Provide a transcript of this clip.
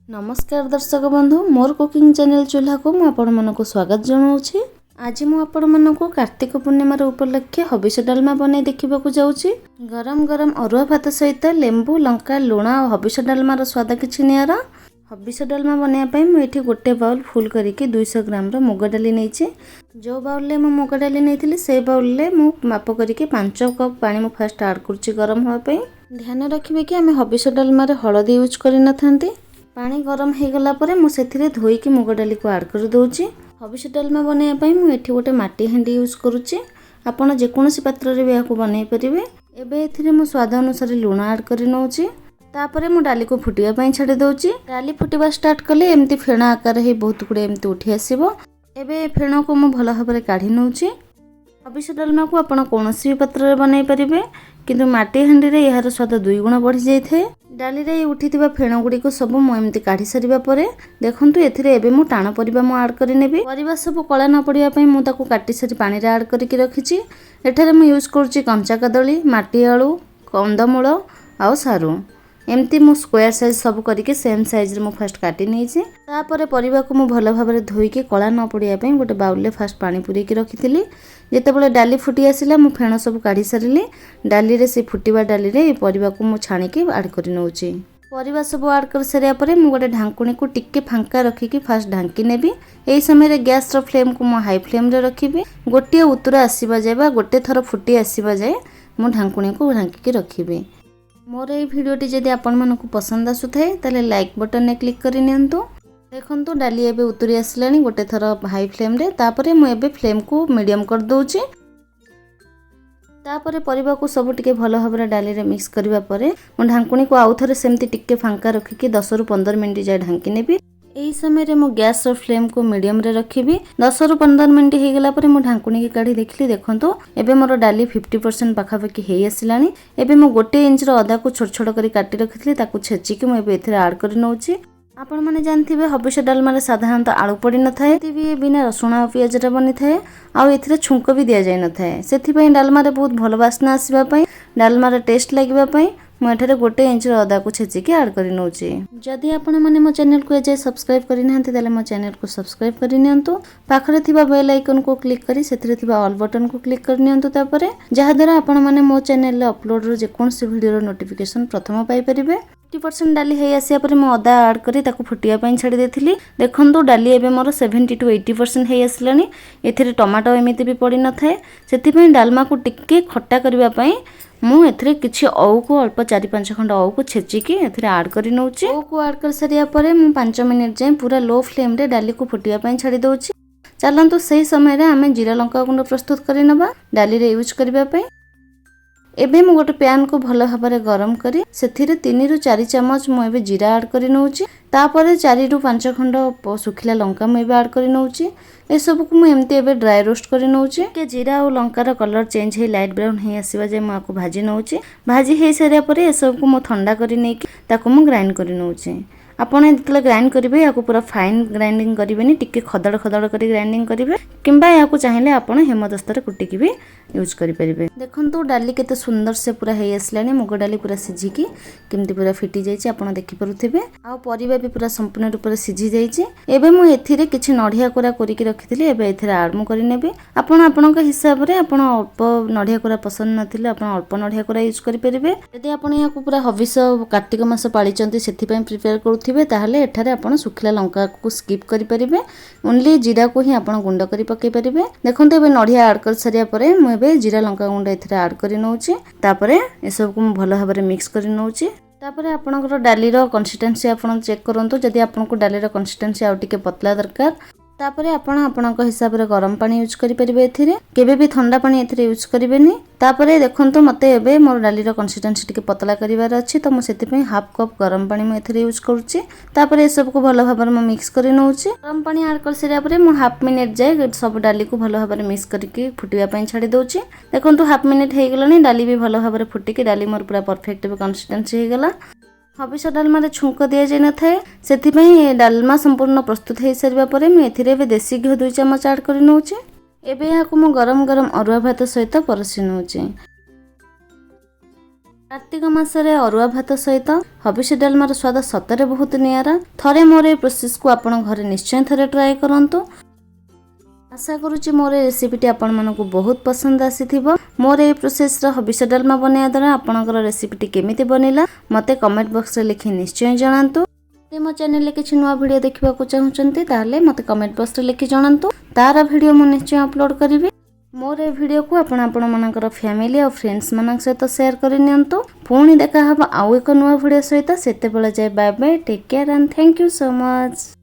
ନମସ୍କାର ଦର୍ଶକ ବନ୍ଧୁ, ମୋର କୁକିଂ ଚ୍ୟାନେଲ୍ ଚୁଲାକୁ ମୁଁ ଆପଣମାନଙ୍କୁ ସ୍ୱାଗତ ଜଣାଉଛି। ଆଜି ମୁଁ ଆପଣମାନଙ୍କୁ କାର୍ତ୍ତିକ ପୂର୍ଣ୍ଣିମାର ଉପଲକ୍ଷେ ହବିଷ ଡାଲମା ବନାଇ ଦେଖିବାକୁ ଯାଉଛି। ଗରମ ଗରମ ଅରୁଆ ଭାତ ସହିତ ଲେମ୍ବୁ, ଲଙ୍କା, ଲୁଣ ଆଉ ହବିଷ ଡାଲମାର ସ୍ୱାଦ କିଛି ନିଆରା। ହବିଷ ଡାଲମା ବନାଇବା ପାଇଁ ମୁଁ ଏଠି ଗୋଟେ ବାଉଲ୍ ଫୁଲ୍ କରିକି 200 ଗ୍ରାମର ମୁଗ ଡାଲି ନେଇଛି। ଯେଉଁ ବାଉଲ୍ରେ ମୁଁ ମୁଗ ଡାଲି ନେଇଥିଲି, ସେଇ ବାଉଲ୍ରେ ମୁଁ ମାପ କରିକି 5 କପ୍ ପାଣି ମୁଁ ଫାଷ୍ଟ ଆଡ଼୍ କରୁଛି ଗରମ ହେବା ପାଇଁ। ଧ୍ୟାନ ରଖିବେ କି ଆମେ ହବିଷ ଡାଲମାରେ ହଳଦୀ ୟୁଜ୍ କରିନଥାନ୍ତି। ପାଣି ଗରମ ହେଇଗଲା ପରେ ମୁଁ ସେଥିରେ ଧୋଇକି ମୁଗ ଡାଲିକୁ ଆଡ଼୍ କରିଦେଉଛି। ହବିଷ ଡାଲମା ବନାଇବା ପାଇଁ ମୁଁ ଏଠି ଗୋଟେ ମାଟି ହାଣ୍ଡି ୟୁଜ୍ କରୁଛି। ଆପଣ ଯେକୌଣସି ପାତ୍ରରେ ବି ଏହାକୁ ବନାଇ ପାରିବେ। ଏବେ ଏଥିରେ ମୁଁ ସ୍ୱାଦ ଅନୁସାରେ ଲୁଣ ଆଡ଼୍ କରି ନେଉଛି। ତାପରେ ମୁଁ ଡାଲିକୁ ଫୁଟିବା ପାଇଁ ଛାଡ଼ି ଦେଉଛି। ଡାଲି ଫୁଟିବା ଷ୍ଟାର୍ଟ କଲେ ଏମିତି ଫେଣ ଆକାର ହେଇ ବହୁତ ଗୁଡ଼ିଏ ଏମିତି ଉଠି ଆସିବ। ଏବେ ଫେଣକୁ ମୁଁ ଭଲ ଭାବରେ କାଢ଼ି ନେଉଛି। ହବିଷ ଡାଲମାକୁ ଆପଣ କୌଣସି ବି ପାତ୍ରରେ ବନାଇ ପାରିବେ, କିନ୍ତୁ ମାଟି ହାଣ୍ଡିରେ ଏହାର ସ୍ୱାଦ ଦୁଇ ଗୁଣ ବଢ଼ିଯାଇଥାଏ। ଡାଲିରେ ଉଠିଥିବା ଫେଣ ଗୁଡ଼ିକୁ ସବୁ ମୁଁ ଏମିତି କାଢ଼ି ସାରିବା ପରେ ଦେଖନ୍ତୁ, ଏଥିରେ ଏବେ ମୁଁ ଟାଣ ପରିବା ମୁଁ ଆଡ଼୍ କରିନେବି। ପରିବା ସବୁ କଳା ନ ପଡ଼ିବା ପାଇଁ ମୁଁ ତାକୁ କାଟି ସାରି ପାଣିରେ ଆଡ଼୍ କରିକି ରଖିଛି। ଏଠାରେ ମୁଁ ୟୁଜ୍ କରୁଛି କଞ୍ଚା କଦଳୀ, ମାଟି ଆଳୁ, କନ୍ଦମୂଳ ଆଉ ସାରୁ। ଏମିତି ମୁଁ ସ୍କୋୟାର ସାଇଜ୍ ସବୁ କରିକି ସେମ୍ ସାଇଜ୍ରେ ମୁଁ ଫାଷ୍ଟ କାଟି ନେଇଛି। ତାପରେ ପରିବାକୁ ମୁଁ ଭଲ ଭାବରେ ଧୋଇକି କଳା ନ ପଡ଼ିବା ପାଇଁ ଗୋଟେ ବାଉଲରେ ଫାଷ୍ଟ ପାଣି ପୂରେଇକି ରଖିଥିଲି। ଯେତେବେଳେ ଡାଲି ଫୁଟି ଆସିଲା, ମୁଁ ଫେଣ ସବୁ କାଢ଼ି ସାରିଲି। ଡାଲିରେ, ସେ ଫୁଟିବା ଡାଲିରେ ଏ ପରିବାକୁ ମୁଁ ଛାଣିକି ଆଡ଼୍ କରି ନେଉଛି। ପରିବା ସବୁ ଆଡ଼୍ କରିସାରିବା ପରେ ମୁଁ ଗୋଟେ ଢାଙ୍କୁଣୀକୁ ଟିକେ ଫାଙ୍କା ରଖିକି ଫାଷ୍ଟ ଢାଙ୍କି ନେବି। ଏହି ସମୟରେ ଗ୍ୟାସ୍ର ଫ୍ଲେମ୍କୁ ମୁଁ ହାଇ ଫ୍ଲେମ୍ରେ ରଖିବି। ଗୋଟିଏ ଉତୁରା ଆସିବା ଯାଏ ବା ଗୋଟେ ଥର ଫୁଟି ଆସିବା ଯାଏ ମୁଁ ଢାଙ୍କୁଣୀକୁ ଢାଙ୍କିକି ରଖିବି। ମୋର ଏଇ ଭିଡ଼ିଓଟି ଯଦି ଆପଣମାନଙ୍କୁ ପସନ୍ଦ ଆସୁଥାଏ, ତାହେଲେ ଲାଇକ୍ ବଟନରେ କ୍ଲିକ୍ କରି ନିଅନ୍ତୁ। ଦେଖନ୍ତୁ, ଡାଲି ଏବେ ଉତୁରି ଆସିଲାଣି ଗୋଟେ ଥର ହାଇ ଫ୍ଲେମ୍ରେ। ତାପରେ ମୁଁ ଏବେ ଫ୍ଲେମ୍କୁ ମିଡ଼ିୟମ୍ କରିଦେଉଛି। ତାପରେ ପରିବାକୁ ସବୁ ଟିକେ ଭଲ ଭାବରେ ଡାଲିରେ ମିକ୍ସ କରିବା ପରେ ମୁଁ ଢାଙ୍କୁଣୀକୁ ଆଉ ଥରେ ସେମିତି ଟିକେ ଫାଙ୍କା ରଖିକି 10ରୁ 15 ମିନିଟ୍ ଯାଏ ଢାଙ୍କି ନେବି। ଏହି ସମୟରେ ମୁଁ ଗ୍ୟାସ୍ର ଫ୍ଲେମ୍କୁ ମିଡ଼ିୟମରେ ରଖିବି। 10ରୁ 15 ମିନିଟ୍ ହେଇଗଲା ପରେ ମୁଁ ଢାଙ୍କୁଣୀକି କାଢ଼ି ଦେଖିଲି। ଦେଖନ୍ତୁ, ଏବେ ମୋର ଡାଲି 50% ପାଖାପାଖି ହେଇ ଆସିଲାଣି। ଏବେ ମୁଁ 1 ଇଞ୍ଚର ଅଦାକୁ ଛୋଟ ଛୋଟ କରି କାଟି ରଖିଥିଲି, ତାକୁ ଛେଚିକି ମୁଁ ଏବେ ଏଥିରେ ଆଡ଼୍ କରି ନେଉଛି। ଆପଣମାନେ ଜାଣିଥିବେ, ହବିଷ ଡାଲମାରେ ସାଧାରଣତଃ ଆଳୁ ପଡ଼ିନଥାଏ ବି, ବିନା ରସୁଣ ଆଉ ପିଆଜରେ ବନିଥାଏ ଆଉ ଏଥିରେ ଛୁଙ୍କ ବି ଦିଆଯାଇନଥାଏ। ସେଥିପାଇଁ ଡାଲମାରେ ବହୁତ ଭଲ ବାସ୍ନା ଆସିବା ପାଇଁ, ଡାଲମାର ଟେଷ୍ଟ ଲାଗିବା ପାଇଁ ମୁଁ ଏଠାରେ 1 ଇଞ୍ଚର ଅଦାକୁ ଛେଚିକି ଆଡ଼୍ କରି ନେଉଛି। ଯଦି ଆପଣମାନେ ମୋ ଚ୍ୟାନେଲକୁ ଏଯାଏ ସବସ୍କ୍ରାଇବ୍ କରିନାହାନ୍ତି, ତାହେଲେ ମୋ ଚ୍ୟାନେଲକୁ ସବସ୍କ୍ରାଇବ୍ କରିନିଅନ୍ତୁ। ପାଖରେ ଥିବା ବେଲ୍ ଆଇକନ୍କୁ କ୍ଲିକ୍ କରି ସେଥିରେ ଥିବା ଅଲ୍ ବଟନ୍କୁ କ୍ଲିକ୍ କରିନିଅନ୍ତୁ ତାପରେ, ଯାହାଦ୍ୱାରା ଆପଣମାନେ ମୋ ଚ୍ୟାନେଲରେ ଅପଲୋଡ଼ର ଯେକୌଣସି ଭିଡ଼ିଓର ନୋଟିଫିକେସନ୍ ପ୍ରଥମ ପାଇପାରିବେ। 50% ଡାଲି ହେଇ ଆସିବା ପରେ ମୁଁ ଅଦା ଆଡ଼୍ କରି ତାକୁ ଫୁଟିବା ପାଇଁ ଛାଡ଼ି ଦେଇଥିଲି। ଦେଖନ୍ତୁ, ଡାଲି ଏବେ ମୋର 70 ଟୁ 80% ହେଇ ଆସିଲାଣି। ଏଥିରେ ଟମାଟୋ ଏମିତି ବି ପଡ଼ିନଥାଏ। ସେଥିପାଇଁ ଡାଲମାକୁ ଟିକେ ଖଟା କରିବା ପାଇଁ ମୁଁ ଏଥିରେ କିଛି ଓଉକୁ, ଅଳ୍ପ 4-5 ଖଣ୍ଡ ଓଉକୁ ଛେଚିକି ଏଥିରେ ଆଡ଼୍ କରି ନେଉଛି। ଓଉକୁ ଆଡ଼୍ କରିସାରିବା ପରେ ମୁଁ 5 ମିନିଟ୍ ଯାଏଁ ପୁରା ଲୋ ଫ୍ଲେମ୍ରେ ଡାଲିକୁ ଫୁଟିବା ପାଇଁ ଛାଡ଼ି ଦେଉଛି। ଚାଲନ୍ତୁ, ସେହି ସମୟରେ ଆମେ ଜିରା ଲଙ୍କା ଗୁଣ୍ଡ ପ୍ରସ୍ତୁତ କରିନେବା ଡାଲିରେ ୟୁଜ୍ କରିବା ପାଇଁ। ଏବେ ମୁଁ ଗୋଟେ ପ୍ୟାନ୍କୁ ଭଲ ଭାବରେ ଗରମ କରି ସେଥିରେ 3ରୁ 4 ଚାମଚ ମୁଁ ଏବେ ଜିରା ଆଡ଼୍ କରି ନେଉଛି। ତାପରେ 4ରୁ 5 ଖଣ୍ଡ ଶୁଖିଲା ଲଙ୍କା ମୁଁ ଏବେ ଆଡ଼୍ କରି ନେଉଛି। ଏସବୁକୁ ମୁଁ ଏମିତି ଏବେ ଡ୍ରାଏ ରୋଷ୍ଟ କରି ନେଉଛି। ଟିକେ ଜିରା ଆଉ ଲଙ୍କାର କଲର୍ ଚେଞ୍ଜ ହେଇ ଲାଇଟ୍ ବ୍ରାଉନ୍ ହେଇ ଆସିବା ଯାଏ ମୁଁ ଆକୁ ଭାଜି ନେଉଛି। ଭାଜି ହେଇସାରିବା ପରେ ଏସବୁକୁ ମୁଁ ଥଣ୍ଡା କରି ନେଇକି ତାକୁ ମୁଁ ଗ୍ରାଇଣ୍ଡ କରି ନେଉଛି। ଆପଣ ଯେତେବେଳେ ଗ୍ରାଇଣ୍ଡ କରିବେ, ଏହାକୁ ପୁରା ଫାଇନ୍ ଗ୍ରାଇଣ୍ଡିଙ୍ଗ କରିବେନି, ଟିକେ ଖଦଡ଼ ଖଦଡ଼ କରି ଗ୍ରାଇଣ୍ଡିଙ୍ଗ କରିବେ କିମ୍ବା ଏହାକୁ ଚାହିଁଲେ ଆପଣ ହେମଦସ୍ତାରେ କୁଟିକି ବି ୟୁଜ୍ କରିପାରିବେ। ଦେଖନ୍ତୁ, ଡାଲି କେତେ ସୁନ୍ଦର ସେ ପୁରା ହେଇ ଆସିଲାଣି। ମୁଗ ଡାଲି ପୁରା ସିଝିକି କେମିତି ପୁରା ଫିଟି ଯାଇଛି ଆପଣ ଦେଖିପାରୁଥିବେ ଆଉ ପରିବା ବି ପୁରା ସମ୍ପୂର୍ଣ୍ଣ ରୂପରେ ସିଝି ଯାଇଛି। ଏବେ ମୁଁ ଏଥିରେ କିଛି ନଡ଼ିଆ କୋରା କରିକି ରଖିଥିଲି, ଏବେ ଏଥିରେ ଆଡ଼୍ ମୁଁ କରିନେବି। ଆପଣ ଆପଣଙ୍କ ହିସାବରେ, ଆପଣ ଅଳ୍ପ ନଡ଼ିଆ କୋରା ପସନ୍ଦ ନଥିଲେ ଆପଣ ଅଳ୍ପ ନଡ଼ିଆ କୋରା ୟୁଜ୍ କରିପାରିବେ। ଯଦି ଆପଣ ଏହାକୁ ପୁରା ହବିଷ କାର୍ତ୍ତିକ ମାସ ପାଳିଛନ୍ତି, ସେଥିପାଇଁ ପ୍ରିପେୟାର କରୁଥିବେ, ତାହେଲେ ଏଠାରେ ଆପଣ ଶୁଖିଲା ଲଙ୍କାକୁ ସ୍କିପ୍ କରିପାରିବେ। ଓନ୍ଲି ଜିରାକୁ ହିଁ ଆପଣ ଗୁଣ୍ଡ କରି ପକାଇ ପାରିବେ। ଦେଖନ୍ତୁ, ଏବେ ନଡ଼ିଆ ଆଡ଼୍ କରିସାରିବା ପରେ ମୁଁ ଏବେ ଜିରା ଲଙ୍କା ଗୁଣ୍ଡ ଏଥିରେ ଆଡ଼୍ କରି ନେଉଛି। ତାପରେ ଏସବୁକୁ ମୁଁ ଭଲ ଭାବରେ ମିକ୍ସ କରି ନେଉଛି। ତାପରେ ଆପଣଙ୍କର ଡାଲିର କନସିଷ୍ଟେନ୍ସି ଆପଣ ଚେକ୍ କରନ୍ତୁ। ଯଦି ଆପଣଙ୍କୁ ଡାଲିର କନସିଷ୍ଟେନ୍ସି ଆଉ ଟିକେ ପତଲା ଦରକାର, ତାପରେ ଆପଣ ଆପଣଙ୍କ ହିସାବରେ ଗରମ ପାଣି ୟୁଜ୍ କରିପାରିବେ। ଏଥିରେ କେବେ ବି ଥଣ୍ଡା ପାଣି ଏଥିରେ ୟୁଜ୍ କରିବେନି। ତାପରେ ଦେଖନ୍ତୁ, ମୋତେ ଏବେ ମୋର ଡାଲିର କନସିଷ୍ଟେନ୍ସି ଟିକେ ପତଲା କରିବାର ଅଛି, ତ ମୁଁ ସେଥିପାଇଁ ହାଫ୍ କପ୍ ଗରମ ପାଣି ମୁଁ ଏଥିରେ ୟୁଜ୍ କରୁଛି। ତାପରେ ଏସବୁକୁ ଭଲ ଭାବରେ ମୁଁ ମିକ୍ସ କରି ନେଉଛି। ଗରମ ପାଣି ଆଡ଼୍ କରିସାରିବା ପରେ ମୁଁ ହାଫ୍ ମିନିଟ୍ ଯାଏ ସବୁ ଡାଲିକୁ ଭଲ ଭାବରେ ମିକ୍ସ କରିକି ଫୁଟିବା ପାଇଁ ଛାଡ଼ି ଦେଉଛି। ଦେଖନ୍ତୁ, ହାଫ୍ ମିନିଟ୍ ହେଇଗଲାଣି। ଡାଲି ବି ଭଲ ଭାବରେ ଫୁଟିକି ଡାଲି ମୋର ପୁରା ପରଫେକ୍ଟ ଏବେ କନସିଷ୍ଟେନ୍ସି ହେଇଗଲା। ହବିଷ ଡାଲମାରେ ଛୁଙ୍କ ଦିଆଯାଇନଥାଏ, ସେଥିପାଇଁ ଡାଲମା ସମ୍ପୂର୍ଣ୍ଣ ପ୍ରସ୍ତୁତ ହେଇସାରିବା ପରେ ମୁଁ ଏଥିରେ ଏବେ ଦେଶୀ ଘିଅ 2 ଚାମଚ ଆଡ଼୍ କରି ନେଉଛି। ଏବେ ଏହାକୁ ମୁଁ ଗରମ ଗରମ ଅରୁଆ ଭାତ ସହିତ ପରସି ନେଉଛି। କାର୍ତ୍ତିକ ମାସରେ ଅରୁଆ ଭାତ ସହିତ ହବିଷ ଡାଲମାର ସ୍ୱାଦ ସତରେ ବହୁତ ନିଆରା। ଥରେ ମୋର ଏ ପ୍ରୋସେସକୁ ଆପଣ ଘରେ ନିଶ୍ଚୟ ଥରେ ଟ୍ରାଏ କରନ୍ତୁ। ଆଶା କରୁଛି ମୋର ଏ ରେସିପିଟି ଆପଣମାନଙ୍କୁ ବହୁତ ପସନ୍ଦ ଆସିଥିବ। ମୋର ଏଇ ପ୍ରୋସେସର ହବିଷ ଡାଲମା ବନେଇବା ଦ୍ୱାରା ଆପଣଙ୍କର ରେସିପିଟି କେମିତି ବନିଲା, ମୋତେ କମେଣ୍ଟ ବକ୍ସରେ ଲେଖି ନିଶ୍ଚୟ ଜଣାନ୍ତୁ। ଯଦି ମୋ ଚ୍ୟାନେଲରେ କିଛି ନୂଆ ଭିଡ଼ିଓ ଦେଖିବାକୁ ଚାହୁଁଛନ୍ତି, ତାହେଲେ ମୋତେ କମେଣ୍ଟ ବକ୍ସରେ ଲେଖି ଜଣାନ୍ତୁ। ତାର ଭିଡ଼ିଓ ମୁଁ ନିଶ୍ଚୟ ଅପଲୋଡ଼ କରିବି। ମୋର ଏ ଭିଡ଼ିଓକୁ ଆପଣ ଆପଣମାନଙ୍କର ଫ୍ୟାମିଲି ଆଉ ଫ୍ରେଣ୍ଡସ୍ମାନଙ୍କ ସହିତ ସେୟାର କରିନିଅନ୍ତୁ। ପୁଣି ଦେଖା ହେବ ଆଉ ଏକ ନୂଆ ଭିଡ଼ିଓ ସହିତ। ସେତେବେଳେ ଯାଏ bye bye, take care and thank you so much.